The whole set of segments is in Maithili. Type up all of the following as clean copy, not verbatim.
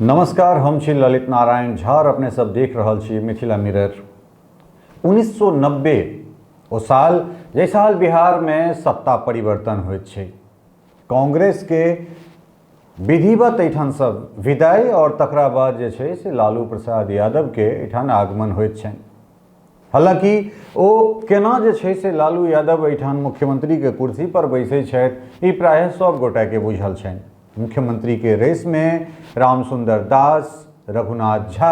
नमस्कार, हम छी ललित नारायण झा और अपने सब देख रहल छी मिथिला मिरर। 1990 ओ साल जाहि साल बिहार में सत्ता परिवर्तन होइत छै, कांग्रेस के विधिवत एहिठामसँ विदाई और तकरा बाद जे छै से लालू प्रसाद यादव के एहिठाम आगमन होइत छनि। हालांकि ओ केना जे छै से लालू यादव एहिठाम मुख्यमंत्री के कुर्सी पर बैसै छथि, ई प्रायः सब गोटा के बुझल छनि। मुख्यमंत्री के रेस में रामसुंदर दास, रघुनाथ झा,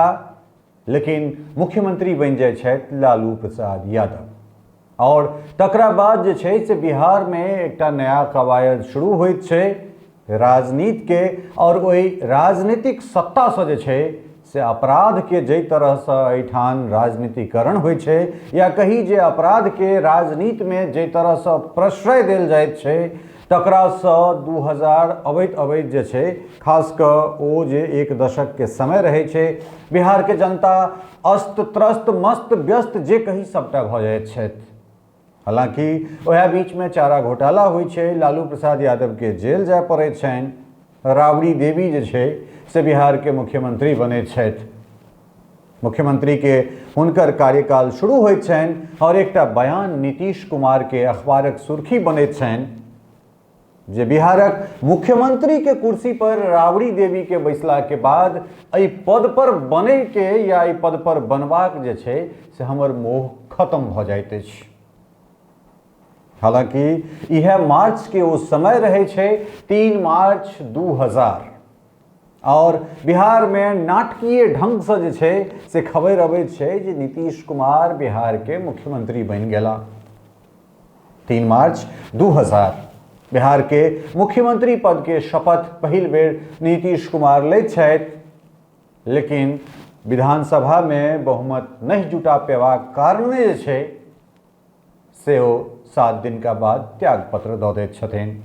लेकिन मुख्यमंत्री बनि जाइ छथि लालू प्रसाद यादव। और तकरा बाद जे छै से बिहार में एकटा नया कवायद शुरू होइत छै राजनीति के, और ओहि राजनीतिक सत्ता से जे छै से अपराध के जाहि तरहसँ एहिठाम राजनीतिकरण होइ छै, या कही जे अपराध के राजनीति में जाहि तरहसँ प्रश्रय देल जाइत छै, तकरासँ 2000 अबैत अबैत जे छै खास कऽ ओ जे एक दशक के समय रहै छै, बिहार के जनता अस्त त्रस्त मस्त व्यस्त जे कही सबटा भऽ जाइत छथि। हालांकि वएह बीचमे चारा घोटाला होइ छै, लालू प्रसाद यादवके जेल जाय पड़ैत छनि, राबड़ी देवी जे छै से बिहारके मुख्यमंत्री बनैत छथि। मुख्यमंत्री के हुनकर कार्यकाल शुरू होइत छनि और एकटा बयान नीतीश कुमार के अखबारक सुर्खी बनैत छनि जे बिहारक मुख्यमंत्री के कुर्सी पर राबड़ी देवी के बैसला के बाद एहि पद पर बने के या एहि पद पर बनबाक जे छै से हमर मोह खत्म भऽ जाइत अछि। हालांकि इएह मार्च के ओ समय रहै छै, 3 मार्च 2000, और बिहार में नाटकीय ढंग से जे छै से खबर अबैत छै जे नीतीश कुमार बिहार के मुख्यमंत्री बनि गेला। 3 मार्च 2000 बिहार के मुख्यमंत्री पद के शपथ पहिल बेर नीतीश कुमार लैत छथि, लेकिन विधानसभा में बहुमत नहीं जुटा पेबाक कारणे जे छै से ओ 7 दिन का बाद त्यागपत्र दऽ दैत छथिन।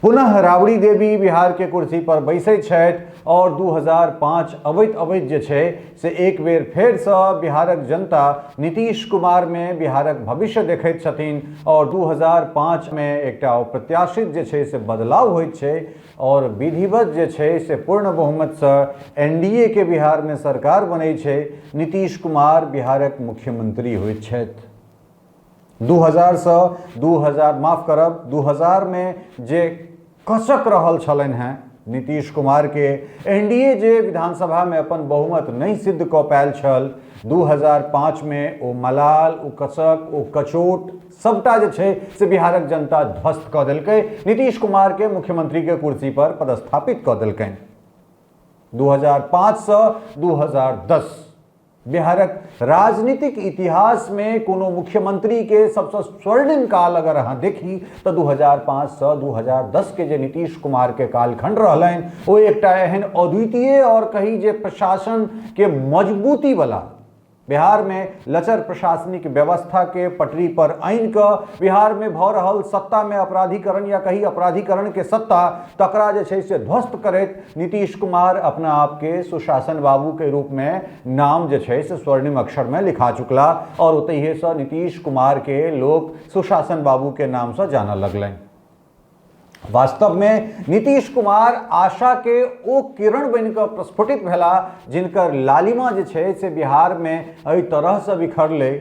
पुनः राबड़ी देवी बिहार के कुर्सी पर बैसै छथि और 2005 अबैत अबैत जे छै से एक बेर फेरसँ बिहारक जनता नीतीश कुमार में बिहारक भविष्य देखैत छथिन और 2005 में एकटा अप्रत्याशित जे छै से बदलाव होइत छै और विधिवत जे छै से पूर्ण बहुमतसँ एनडीए के बिहार में सरकार बनै छै, नीतीश कुमार बिहारक मुख्यमंत्री होइत छथि। 2000 सँ 2000, माफ करब, 2000 में जे कसक रहल छलनि हेँ नीतीश कुमार के, एनडीए जे विधानसभा में अपन बहुमत नहीं सिद्ध कऽ पायल छल, 2005 में ओ मलाल, ओ कसक, ओ कचोट सबटा जे छै से बिहारक जनता ध्वस्त कऽ देलकै, नीतीश कुमार के मुख्यमंत्री के कुर्सी पर पदस्थापित कऽ देलकनि। 2005 सँ 2010 बिहारक राजनीतिक इतिहास में कोनो मुख्यमंत्री के सबसँ स्वर्णिम काल अगर अहाँ देखी तऽ 2005 सँ 2010 के जे नीतीश कुमार के कालखंड रहलनि ओ एकटा एहन अद्वितीय और कही जे प्रशासन के मजबूती वाला, बिहार में लचर प्रशासनिक व्यवस्था के पटरी पर आनि कऽ बिहार में भऽ रहल सत्ता में अपराधीकरण या कही अपराधीकरण के सत्ता तकरा जे छै से ध्वस्त करैत नीतीश कुमार अपना आप के सुशासन बाबू के रूप में नाम जे छै से स्वर्णिम अक्षर में लिखा चुकला और ओतहिए से नीतीश कुमार के लोग सुशासन बाबू के नाम से जानऽ लगलनि। वास्तव में नीतीश कुमार आशा के ओ किरण बनि कऽ प्रस्फुटित भेला जिनकर लालिमा जे छै से बिहार में एहि तरह से बिखरलै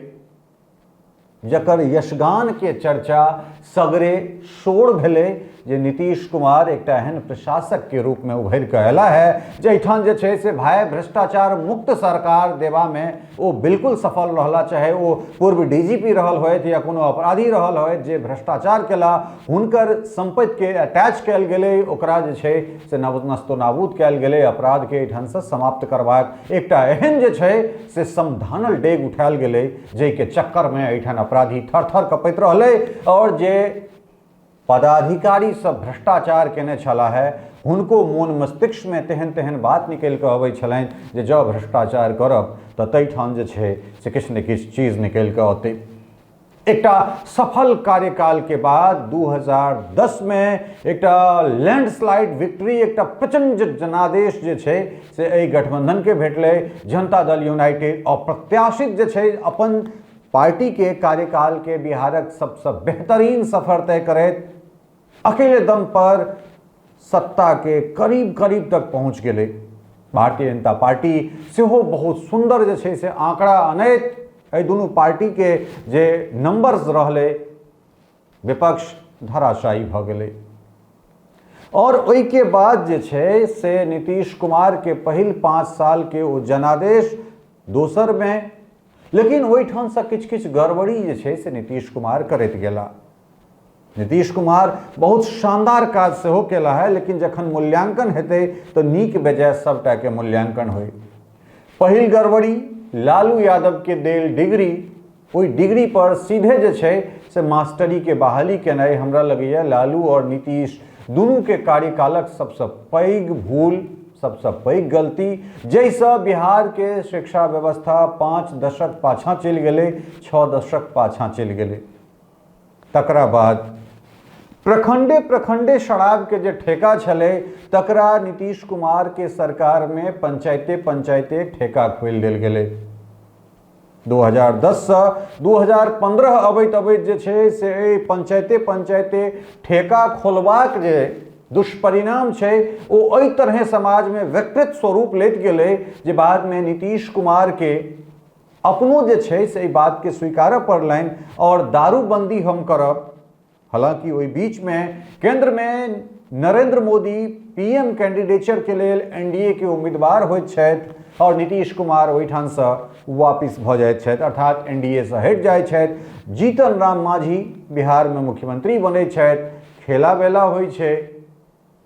जकर यशगान के चर्चा सगरे शोर भेलै जे नीतीश कुमार एकटा एहन प्रशासक के रूप में उभरि कऽ अयला है जाहिठाम जे छै से भाई भ्रष्टाचार मुक्त सरकार देबा में ओ बिल्कुल सफल रहला, चाहे ओ पूर्व डीजीपी रहल होथि या कोनो अपराधी रहल होथि जे भ्रष्टाचार केला, हुनकर संपत्ति के अटैच कयल गेलै, ओकरा जे छै से नस्तो नाबूद कयल गेलै, अपराध के एहिठामसँ समाप्त करबाक एकटा एहन जे छै से समधानल डेग उठायल गेलै जाहिके चक्करमे एहिठाम अपराधी थर थर कँपैत रहलै और जे पदाधिकारी सब भ्रष्टाचार केने छलाह है हुनको मोन मस्तिष्कमे तेहन तेहन बात निकलि कऽ अबै छलनि जे जँ भ्रष्टाचार करब तऽ ताहिठाम जे छै से किछु ने किछु चीज निकलि कऽ अतै। एकटा सफल कार्यकाल के बाद 2010 में एकटा लैंडस्लाइड विक्ट्री, एकटा प्रचंड जनादेश जे छै से एहि गठबंधन के भेटलै। जनता दल यूनाइटेड अप्रत्याशित जे छै अपन पार्टी के कार्यकाल के बिहारक सबसँ बेहतरीन सफर तय करैत अकेले दम पर सत्ता के करीब करीब तक पहुंच गेलै। भारतीय जनता पार्टी सेहो बहुत सुन्दर जे छै से आंकड़ा अनैत एहि दुनू पार्टीके जे नंबर्स रहलै, विपक्ष धराशायी भऽ गेलै। और ओहिके बाद जे छै से नीतीश कुमार के पहिल 5 साल के ओ जनादेश दोसर में, लेकिन ओहिठामसँ किछु किछु गड़बड़ी जे छै से नीतीश कुमार करैत गेला। नीतीश कुमार बहुत शानदार काज सेहो केला है, लेकिन जखन मूल्यांकन हेतै तऽ नीक बेजाय सबटा के मूल्यांकन होय। पहिल गड़बड़ी लालू यादव के देल डिग्री, ओहि डिग्री पर सीधे जे छै से मास्टरी के बहाली केनाइ हमरा लगैया लालू और नीतीश दुनू के कार्यकालक सबसँ पैघ भूल, सबसँ पैघ गलती, जाहिसँ बिहार के शिक्षा व्यवस्था 5 दशक पाछाँ चलि गेलै, 6 दशक पाछाँ चलि गेलै। तकरा बाद प्रखंडे प्रखंडे शराब के जे ठेका छलै तकरा नीतीश कुमार के सरकार में पंचायते पंचायते ठेका खोलि देल गेलै। 2010 से 2015 अबैत अबैत जे छै से एहि पंचायते पंचायते ठेका खोलबाक जे दुष्परिणाम छै ओ एहि तरहे समाज में विकृत स्वरूप लैत गेलै जे बाद में नीतीश कुमार के अपनो जे छै से एहि बातके स्वीकारऽ पड़लनि और दारूबंदी हम करब। हालांकि ओहि बीचमे केंद्रमे नरेंद्र मोदी पीएम कैंडिडेचर के लेल एनडीए के उम्मीदवार होइत छथि और नीतीश कुमार ओहिठामसँ वापिस भऽ जाइत छथि, अर्थात एनडीए सँ हटि जाइत छथि। जीतन राम मांझी बिहारमे मुख्यमंत्री बनैत छथि, खेला बेला होइ छै।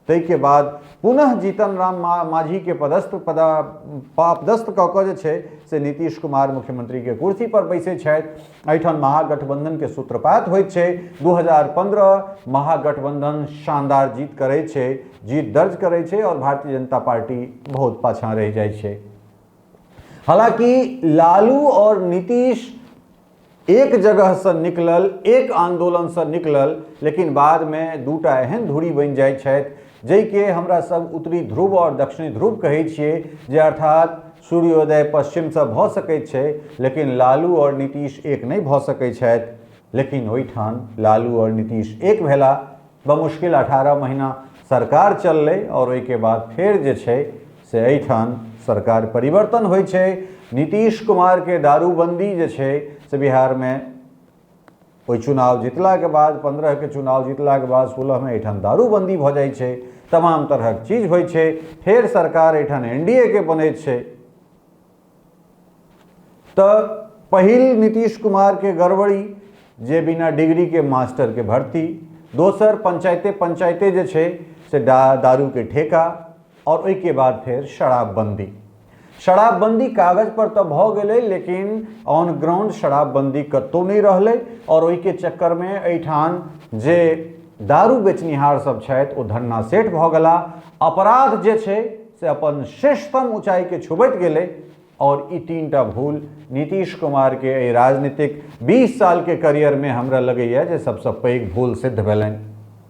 ताहिके बाद पुनः जीतन राम मांझीके पदस्थ पदा अपदस्थ कऽ कऽ जे छै से नीतीश कुमार मुख्यमंत्रीके कुर्सी पर बैसै छथि। एहिठाम महागठबंधनके सूत्रपात होइत छै। 2015 महागठबंधन शानदार जीत करै छै, जीत दर्ज करै छै और भारतीय जनता पार्टी बहुत पाछाँ रहि जाइ छै। हालांकि लालू और नीतीश एक जगहसँ निकलल, एक आन्दोलनसँ निकलल, लेकिन बादमे दूटा एहन धुरी बनि जाइ छथि जाहिके हमरा सब उत्तरी ध्रुव आओर दक्षिणी ध्रुव कहै छियै, जे अर्थात सूर्योदय पश्चिमसँ भऽ सकै छै, लेकिन लालू आओर नीतीश एक नहि भऽ सकै छथि। लेकिन ओहिठाम लालू आओर नीतीश एक भेला, बमुश्किल 18 महीना सरकार चललै आओर ओहिके बाद फेर जे छै से एहिठाम सरकार परिवर्तन होइ छै। नीतीश कुमारके दारूबंदी जे छै से बिहारमे ओहि चुनाव जितलाके बाद, 15 के चुनाव जितलाके बाद 16मे एहिठाम दारूबंदी भऽ जाइ छै, तमाम तरहक चीज होइ छै। फेर सरकार एहिठाम एनडीए के बनैत छै। तऽ पहिल नीतीश कुमार के गड़बड़ी जे बिना डिग्री के मास्टर के भर्ती, दोसर पंचायते पंचायते जे छै से दारू के ठेका, और ओहिके बाद फेर शराबबंदी। शराबबंदी कागज पर तऽ भऽ गेलै, लेकिन ऑन ग्राउंड शराबबंदी कतहु नहि रहलै और ओहिके चक्करमे एहिठाम जे दारू बेचनिहार सब छथि ओ धन्ना सेठ भऽ गेला। अपराध जे छै से अपन श्रेष्ठतम ऊंचाई के छुबैत गेलै और ई 3टा भूल नीतीश कुमार के एहि राजनीतिक 20 साल के करियर में हमरा लगैया जे सबसँ पैघ भूल सिद्ध भेलनि।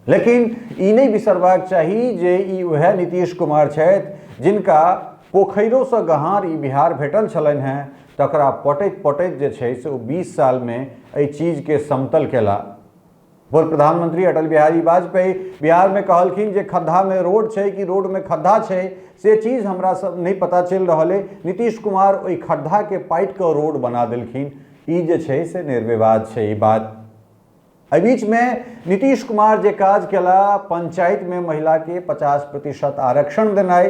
लेकिन ई नहि बिसरबाक चाही जे ई वएह नीतीश कुमार छथि जिनका पोखरियोसँ गहार ई बिहार भेटल छलनि हेँ, तकरा पटैत पटैत जे छै से ओ 20 सालमे एहि चीजके समतल केला। पूर्व प्रधानमंत्री अटल बिहारी वाजपेयी बिहारमे कहलखिन जे खद्धामे रोड छै कि रोडमे खद्धा छै, से चीज हमरा सब नहि पता चलि रहल अइ। नीतीश कुमार ओहि खद्धाके पाटि कऽ रोड बना देलखिन। ई जे छै से निर्विवाद छै ई बात। एहि बीचमे नीतीश कुमार जे काज केला, पंचायतमे महिलाके 50% आरक्षण देनाइ,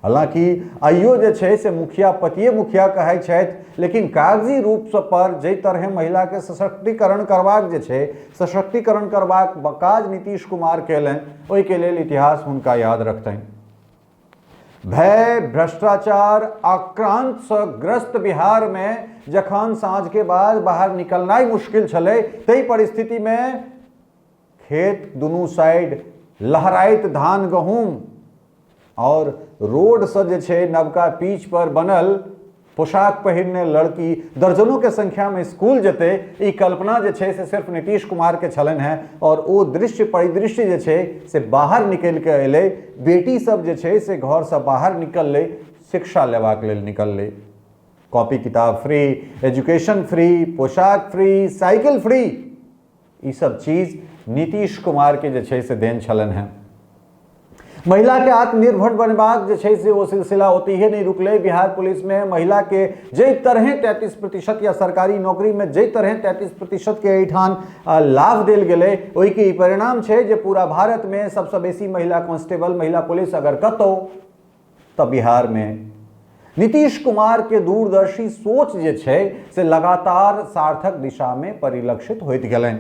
हालांकि आइयो जे छै से मुखिया पतिये मुखिया कहै छथि, लेकिन कागजी रूपसँ पर जाहि तरहे महिलाके सशक्तिकरण करबाक जे छै, सशक्तिकरण करबाक काज नीतीश कुमार केलनि, ओहिके लेल इतिहास हुनका याद रखतनि। भय, भ्रष्टाचार, आक्रांतसँ ग्रस्त बिहारमे जखन साँझके बाद बाहर निकलनाइ मुश्किल छलै, ताहि परिस्थितिमे खेत दुनू साइड लहराइत धान गहूम और रोडसँ जे छै नवका पीच पर बनल पोशाक पहिरने लड़की दर्जनों के संख्या में स्कूल जेतै, ई कल्पना जे छै से सिर्फ नीतीश कुमार के छलनि हेँ और ओ दृश्य परिदृश्य जे छै से बाहर निकलि कऽ एलै। बेटी सब जे छै से घरसँ बाहर निकललै, शिक्षा लेबाक लेल निकललै। कॉपी किताब फ्री, एजुकेशन फ्री, पोशाक फ्री, साइकिल फ्री, ई सब चीज नीतीश कुमार के जे छै से देन छलनि हेँ। महिला के आत्मनिर्भर बनबाक जे छै से ओ सिलसिला ओतहिए नहि रुकलै। बिहार पुलिस में महिला के जाहि तरहे 33% या सरकारी नौकरी में जाहि तरहे 33% के एहिठाम लाभ देल गेलै, ओहिके ई परिणाम छै जे पूरा भारत में सबसँ बेसी महिला कांस्टेबल, महिला पुलिस अगर कतौ तऽ बिहार में। नीतीश कुमार के दूरदर्शी सोच जे छै से लगातार सार्थक दिशा में परिलक्षित होइत गेलनि।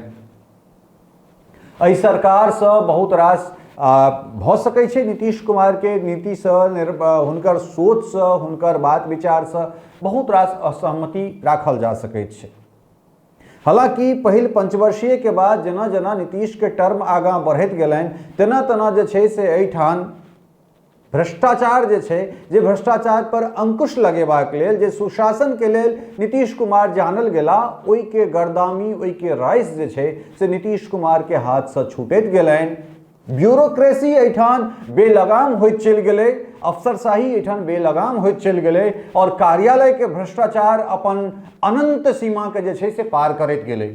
एहि सरकारसँ बहुत रास भऽ सकै छै नीतीश कुमारके नीतिसँ, हुनकर सोचसँ, हुनकर बात विचारसँ बहुत रास असहमति राखल जा सकैत छै। हालाँकि पहिल पंचवर्षीयके बाद जेना जेना नीतीशके टर्म आगाँ बढ़ैत गेलनि तेना तेना जे छै से एहिठाम भ्रष्टाचार जे छै, जे भ्रष्टाचार पर अंकुश लगेबाक लेल, जे सुशासन के लेल नीतीश कुमार जानल गेला, ओहिके गर्दामी, ओहिके राइस जे छै से नीतीश कुमार के हाथसँ छूटैत गेलनि। ब्यूरोक्रेसी एहिठाम बेलगाम होइत चलि गेलै, अफसरशाही एहिठाम बेलगाम होइत चलि गेलै आओर कार्यालयके भ्रष्टाचार अपन अनंत सीमाके जे छै से पार करैत गेलै।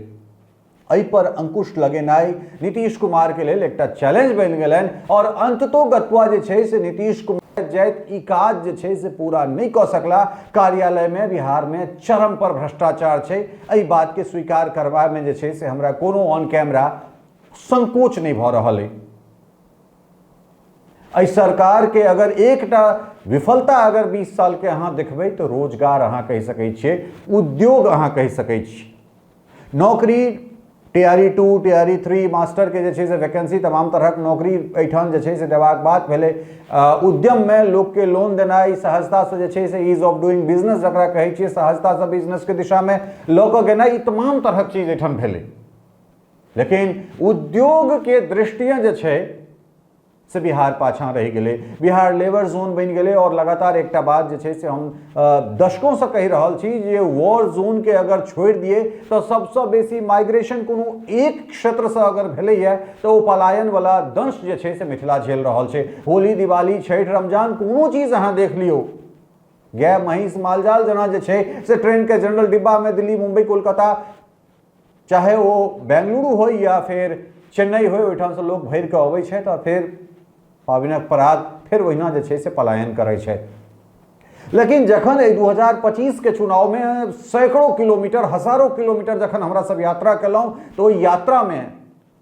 एहि पर अंकुश लगेनाइ नीतीश कुमार के लेल एकटा चैलेंज बनि गेलनि आओर अंततो गत्वा जे छै से नीतीश कुमार जाइत ई काज जे छै से पूरा नहि कऽ सकला। कार्यालय में बिहार में चरम पर भ्रष्टाचार छै, एहि बात के स्वीकार करबा में जे छै से हमरा कोनो ऑन कैमरा संकोच नहि भऽ रहल अइ। एहि सरकार के अगर एकटा विफलता अगर 20 साल के अहाँ देखबै तऽ रोजगार अहाँ कहि सकै छियै, उद्योग अहाँ कहि सकै छियै, नौकरी टीआरई 2, टीआरई 3, मास्टरके जे छै से वैकेंसी, तमाम तरहक नौकरी एहिठाम जे छै से देबाक बात भेलै। उद्यममे लोकके लोन देनाइ सहजतासँ जे छै से ईज ऑफ डूइंग बिजनेस जकरा कहै छियै, सहजतासँ बिजनेसके दिशामे लऽ कऽ गेनाइ, ई तमाम तरहक चीज एहिठाम भेलै। लेकिन उद्योगके दृष्टिए जे छै से बिहार पाछाँ रहि गेलै, बिहार लेबर जोन बनि गेलै। आओर लगातार एकटा बात जे छै से हम दशकोंसँ कहि रहल छी जे वॉर जोनके अगर छोड़ि दियै तऽ सबसँ बेसी माइग्रेशन कोनो एक क्षेत्रसँ अगर भेलैए तऽ ओ पलायनवला दंश जे छै से मिथिला झेल रहल छै। होली, दिवाली, छठि, रमजान, कोनो चीज अहाँ देख लियौ, गाय महींस मालजाल जेना जे छै से ट्रेनके जनरल डिब्बामे दिल्ली, मुम्बई, कोलकाता, चाहे ओ बेंगलुरु होइ या फेर चेन्नई होइ, ओहिठामसँ लोक भरि कऽ अबै छथि आ फेर पाबनिक परात फेर ओहिना जे छै से पलायन करै छथि। लेकिन जखन एहि 2025 के चुनावमे सैकड़ों किलोमीटर, हजारों किलोमीटर जखन हमरा सब यात्रा केलहुँ तऽ ओहि यात्रामे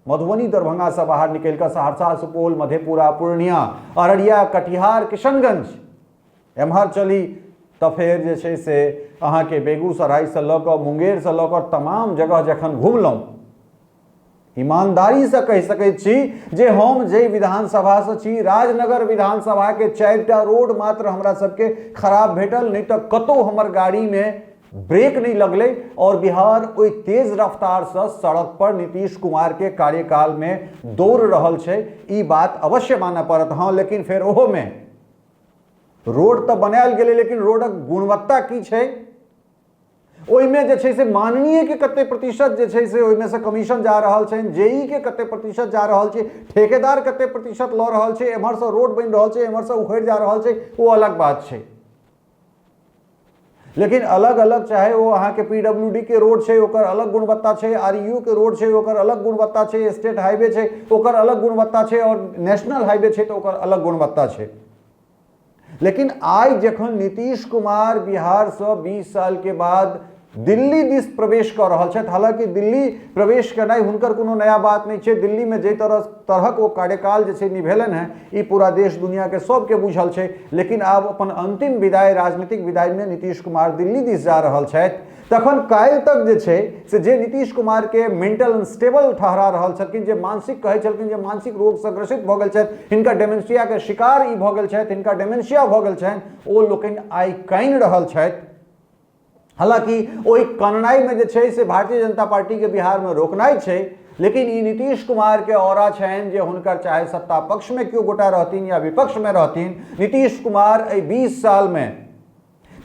मधुबनी, दरभंगासँ बाहर निकलि कऽ सहरसा, सुपौल, मधेपुरा, पूर्णिया, अररिया, कटिहार, किशनगंज एम्हर चली तऽ फेर जे छै से अहाँके बेगूसरायसँ लऽ कऽ मुंगेरसँ लऽ कऽ तमाम जगह जखन घुमलहुँ, ईमानदारीसँ कहि सकैत छी जे हम जाहि विधानसभासँ छी, राजनगर विधानसभाके 4टा रोड मात्र हमरा सबके खराब भेटल, नहि तऽ कतहु हमर गाड़ीमे ब्रेक नहि लगलै। आओर बिहार ओहि तेज रफ्तारसँ सड़क पर नीतीश कुमारके कार्यकालमे दौड़ रहल छै, ई बात अवश्य मानय पड़त। हँ, लेकिन फेर ओहोमे रोड तऽ बनायल गेलै, लेकिन रोडक गुणवत्ता की छै, ओहिमे जे छै से माननीयके कते प्रतिशत जे छै से ओहिमे से कमीशन जा रहल छनि, जेई के कते प्रतिशत जा रहल छै, ठेकेदार कते प्रतिशत लऽ रहल छै, एम्हरसँ रोड बनि रहल छै, एम्हरसँ उखड़ि जा रहल छै, ओ अलग बात छै। लेकिन अलग अलग चाहे ओ अहाँके पी डब्ल्यू डी के रोड छै ओकर अलग गुणवत्ता छै, आर यू के रोड छै ओकर अलग गुणवत्ता छै, स्टेट हाईवे छै ओकर अलग गुणवत्ता छै, आओर नेशनल हाईवे छै तऽ ओकर अलग गुणवत्ता छै। लेकिन आइ जखन नीतीश कुमार बिहारसँ 20 साल के बाद दिल्ली दिस प्रवेश कऽ रहल छथि, हालांकि दिल्ली प्रवेश केनाइ हुनकर कोनो नया बात नहि छै, दिल्लीमे जाहि तरहक ओ कार्यकाल जे छै निभेलनि हेँ ई पूरा देश दुनियाके सबके बुझल छै। लेकिन आब अपन अंतिम विदाई, राजनीतिक विदाईमे नीतीश कुमार दिल्ली दिस जा रहल छथि, तखन काल्हि तक जे छै से जे नीतीश कुमारके मेंटल अनस्टेबल ठहरा रहल छलखिन, जे मानसिक कहै छलखिन जे मानसिक रोगसँ ग्रसित भऽ गेल छथि, हिनका डेमेंशियाके शिकार ई भऽ गेल छथि, हिनका डेमेंशिया भऽ गेल छनि, ओ लोकनि आइ कानि रहल छथि। हालांकि ओहि कननाइमे जे छै से भारतीय जनता पार्टीके बिहारमे रोकनाइ छै, लेकिन ई नीतीश कुमारके औरा छनि जे हुनकर चाहे सत्ता पक्षमे केओ गोटा रहथिन या विपक्षमे रहथिन, नीतीश कुमार एहि 20 सालमे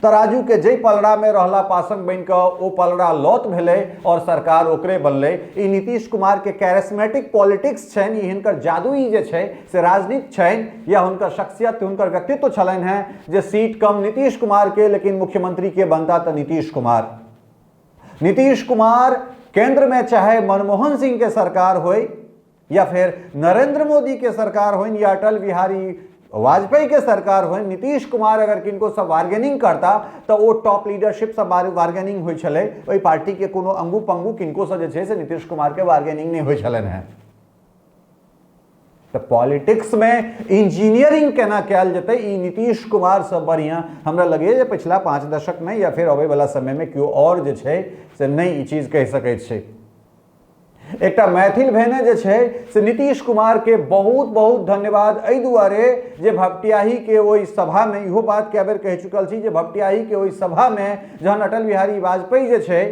तराजू के जाहि पलड़ामे रहला पासंग बनि कऽ, ओ पलड़ा लौत भेलै आओर सरकार ओकरे बनलै। ई नीतीश कुमारके कैरिस्मेटिक पॉलिटिक्स छनि, ई हिनकर जादुई जे छै से राजनीति छनि या हुनकर शख्सियत, हुनकर व्यक्तित्व छलनि हेँ जे सीट कम नीतीश कुमार के लेकिन मुख्यमंत्री के बनता तऽ नीतीश कुमार। नीतीश कुमार केंद्र में चाहे मनमोहन सिंह के सरकार होय या फेर नरेंद्र मोदी के सरकार होइन या अटल बिहारी वाजपेयी के सरकार होइन, नीतीश कुमार अगर किनको से बार्गेनिंग करता तऽ ओ टॉप लीडरशिप से बार्गेनिंग होइ छलै। ओहि पार्टी के कोनो अंगू पंगू किनको से जे छै से नीतीश कुमार के बार्गेनिंग नहि होइ छलनि हेँ। तऽ पॉलिटिक्स में इंजीनियरिंग केना कयल जेतै, ई नीतीश कुमार से बढ़िया हमरा लगैए जे पछिला 5 दशक में या फिर अबै वाला समय में केओ और जे छै से नहि ई चीज कहि सकैत छै। एकटा मैथिल भेने जे छै से नीतीश कुमार के बहुत बहुत धन्यवाद एहि दुआरे जे भपटियाही के ओहि सभा में, इहो बात कए बेर कहि चुकल छी जे भपटियाही के ओहि सभा में जहन अटल बिहारी वाजपेयी जे छै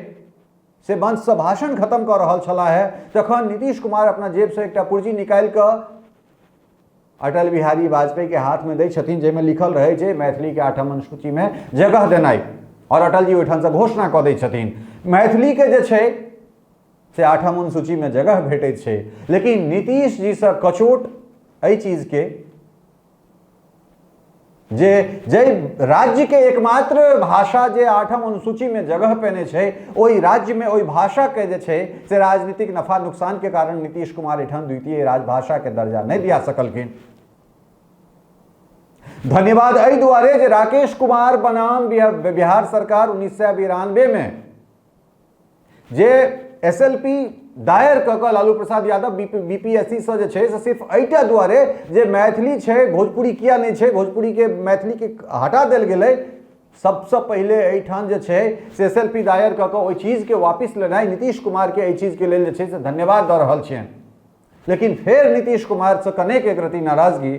से मंच से भाषण खत्म कऽ रहल छलाह है, तखन नीतीश कुमार अपना जेब से एकटा पुर्जी निकालि कऽ अटल बिहारी वाजपेयी के हाथ में दै छथिन, जाहिमे लिखल रहै छै मैथिली के 8म अनुसूची में जगह देनाइ, और अटल जी ओहिठाम से घोषणा कऽ दै छथिन मैथिली के जे छै से 8म अनुसूची में जगह भेटैत छै। लेकिन नीतीश जी से कचोट एहि चीज के जे जाहि राज्य के एकमात्र भाषा जे 8म अनुसूची में जगह पेने छै, ओहि राज्य में ओहि भाषा के जे छै से राजनीतिक नफा नुकसान के कारण नीतीश कुमार एठाम द्वितीय राजभाषा के दर्जा नहीं दिया सकलखिन। धन्यवाद एहि दुआरे जे राकेश कुमार बनाम बिहार सरकार 1992 में जे एसएलपी दायर कऽ कऽ लालू प्रसाद यादव बीपीएससी से जे छै से सिर्फ एहिटा दुआरे जे मैथिली छै, भोजपुरी किया नहि छै, भोजपुरी के मैथिली के हटा देल गेलै, सबसँ पहिले एहिठाम जे छै से एसएलपी दायर कऽ कऽ ओहि चीजके वापिस लेनाइ नीतीश कुमारके एहि चीजके लेल जे छै से धन्यवाद दऽ रहल छियनि। लेकिन फेर नीतीश कुमारसँ कनेक एक रति नाराजगी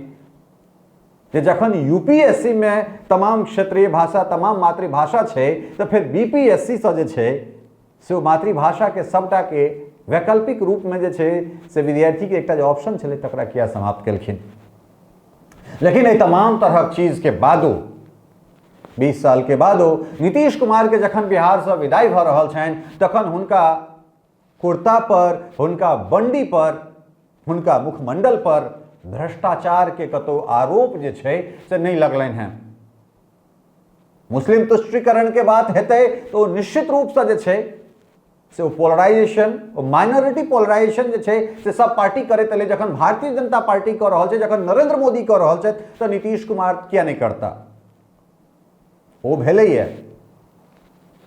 जे जखन यूपीएससी में तमाम क्षेत्रीय भाषा, तमाम मातृभाषा छै, तऽ फेर बीपीएससी से जे छै से ओ मातृभाषा के सबटा के वैकल्पिक रूप में जे छै से विद्यार्थी के एकटा जे ऑप्शन छलै तकरा किया समाप्त केलखिन। लेकिन एहि तमाम तरहक चीज के बादो 20 साल के बादो नीतीश कुमार के जखन बिहार से विदाई भऽ रहल छनि तखन हुनका कुर्ता पर, हुनका बंडी पर, हुनका मुखमंडल पर भ्रष्टाचार के कतौ आरोप जे छै से नहि लगलनि हेँ। मुस्लिम तुष्टिकरण के बात हेतै तो निश्चित रूप से जे छै से ओ पोलराइजेशन, ओ माइनॉरिटी पोलराइजेशन जे छै से सब पार्टी करैत एलै। जखन भारतीय जनता पार्टी कऽ रहल छै, जखन नरेंद्र मोदी कऽ रहल छथि, तऽ नीतीश कुमार किया नहि करता? ओ भेलैए।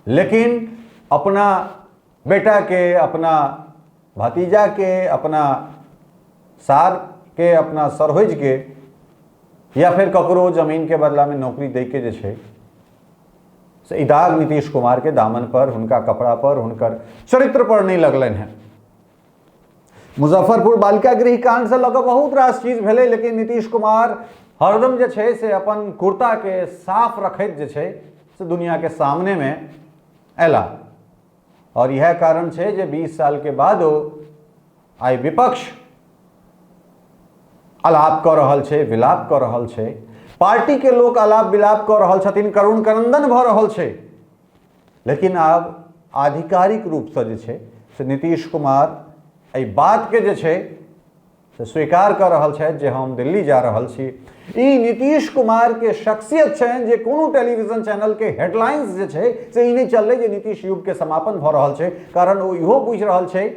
लेकिन अपना बेटा के, अपना भतीजा के, अपना सार के, अपना सरहोज के या फिर ककरो जमीन के बदला में नौकरी दै के जे छै से ई दाग नीतीश कुमार के दामन पर, हुनका कपड़ा पर, हुनकर चरित्र पर नहीं लगलनि हेँ। मुजफ्फरपुर बालिका गृह कांड से लऽ कऽ बहुत रास चीज भेलै, लेकिन नीतीश कुमार हरदम जे छै से अपन कुर्ता के साफ रखैत जे छै से दुनिया के सामने में अयला। और इएह कारण छै जे 20 साल के बादो आइ विपक्ष अलाप कऽ रहल छै, विलाप कऽ रहल छै, पार्टी के लोक अलाप विलाप कऽ रहल छथिन, करुण क्रंदन भऽ रहल छै। लेकिन आब आधिकारिक रूपसँ जे छै से नीतीश कुमार एहि बातके जे छै से स्वीकार कऽ रहल छथि जे हम दिल्ली जा रहल छी। ई नीतीश कुमार के शख्सियत छनि जे कोनो टेलीविजन चैनल के हेडलाइंस जे छै से ई नहि चललै जे नीतीश युग के समापन भऽ रहल छै, कारण ओ इहो बुझि रहल छै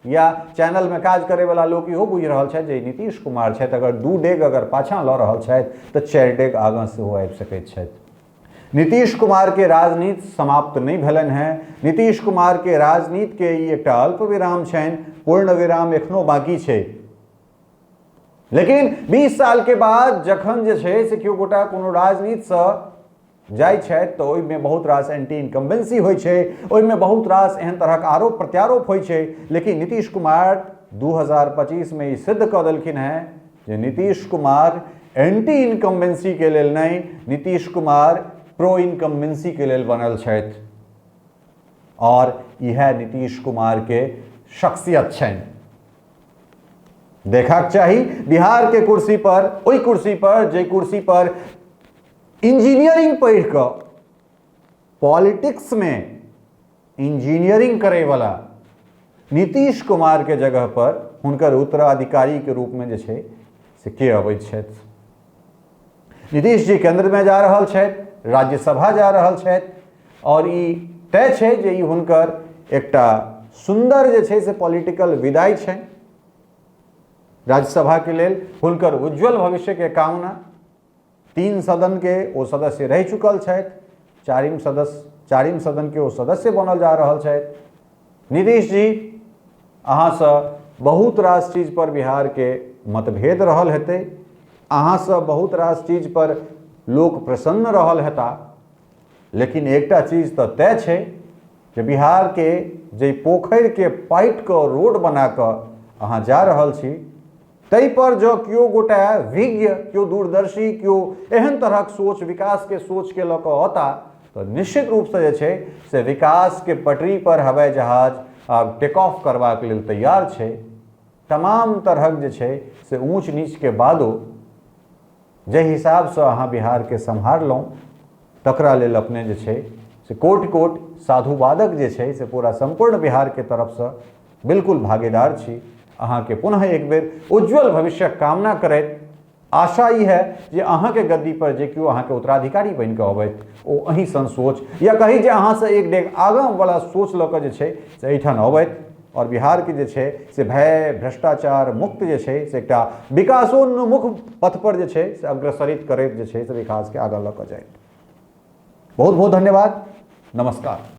या चैनल में काज करे वाला लोक इहो बुझि रहल छथि जे नीतीश कुमार छथि, अगर 2 डेग अगर पाछाँ लऽ रहल छथि तऽ 4 डेग आगाँ सेहो आबि सकैत छथि। नीतीश कुमार के राजनीति समाप्त नहीं भेलनि हेँ। नीतीश कुमार के राजनीति के ई एकटा अल्प विराम छनि, पूर्ण विराम एखनो बाकी छै। लेकिन 20 साल के बाद जखन जे छै से केओ गोटा कोनो राजनीतिसँ जाइ छथि तऽ ओहिमे बहुत रास एंटी इनकम्बेंसी होइ छै, ओहिमे बहुत रास एहन तरहक आरोप प्रत्यारोप होइ छै। लेकिन नीतीश कुमार 2025 में ई सिद्ध कऽ देलखिन हेँ जे नीतीश कुमार एंटी इनकम्बेंसी के लेल नहि, नीतीश कुमार प्रो इनकम्बेंसी के लेल बनल छथि। और इएह नीतीश कुमार के शख्सियत छनि। देखक चाही बिहार के कुर्सी पर, ओहि कुर्सी पर जे कुर्सी पर इंजीनियरिंग पढ़ि कऽ पॉलिटिक्स में इंजीनियरिंग करे वाला नीतीश कुमार के जगह पर हुनकर उत्तराधिकारी के रूप में जे छै से के अबैत छथि। नीतीश जी केंद्र में जा रहल छथि, राज्यसभा जा रहल छथि, और ई तय छै जे ई हुनकर एकटा सुंदर जे छै से पॉलिटिकल विदाई छै। राज्यसभाके लेल हुनकर उज्जवल भविष्यके कामना। 3 सदनके ओ सदस्य रहि चुकल छथि, चारिम सदनके ओ सदस्य बनल जा रहल छथि। नीतीश जी, अहाँसँ बहुत रास चीज पर बिहारके मतभेद रहल हेतै, अहाँसँ बहुत रास चीज पर लोक प्रसन्न रहल हेता, लेकिन एकटा चीज तऽ तय छै जे बिहारके जे पोखरिके पाटि कऽ रोड बना कऽ अहाँ जा रहल छी, ताहि पर जँ केओ गोटा विज्ञ, केओ दूरदर्शी, केओ एहन तरहक सोच, विकासके सोचके लऽ कऽ औता तऽ निश्चित रूपसँ जे छै से विकासके पटरी पर हवाई जहाज आब टेक ऑफ करबाक लेल तैयार छै। तमाम तरहक जे छै से ऊँच नीचके बादो जाहि हिसाबसँ अहाँ बिहारके सम्हारलहुँ तकरा लेल अपने जे छै से कोटि कोटि साधुवादक जे छै से पूरा सम्पूर्ण बिहारके तरफसँ बिल्कुल भागीदार छी। अहाँके पुनः एक बेर उज्जवल भविष्यक कामना करैत आशा ई है जे अहाँके गद्दी पर जे केओ अहाँके उत्तराधिकारी बनि कऽ अबैत ओ अहीं सन सोच या कही जे अहाँसँ एक डेग आगाँ वला सोच लऽ कऽ जे छै से एहिठाम अबैत और बिहार के जे छै से भय भ्रष्टाचार मुक्त जे छै से एकटा विकासोन्मुख पथ पर जे छै से अग्रसरित करैत जे छै से विकास के आगाँ लऽ कऽ जाइत। बहुत बहुत धन्यवाद, नमस्कार।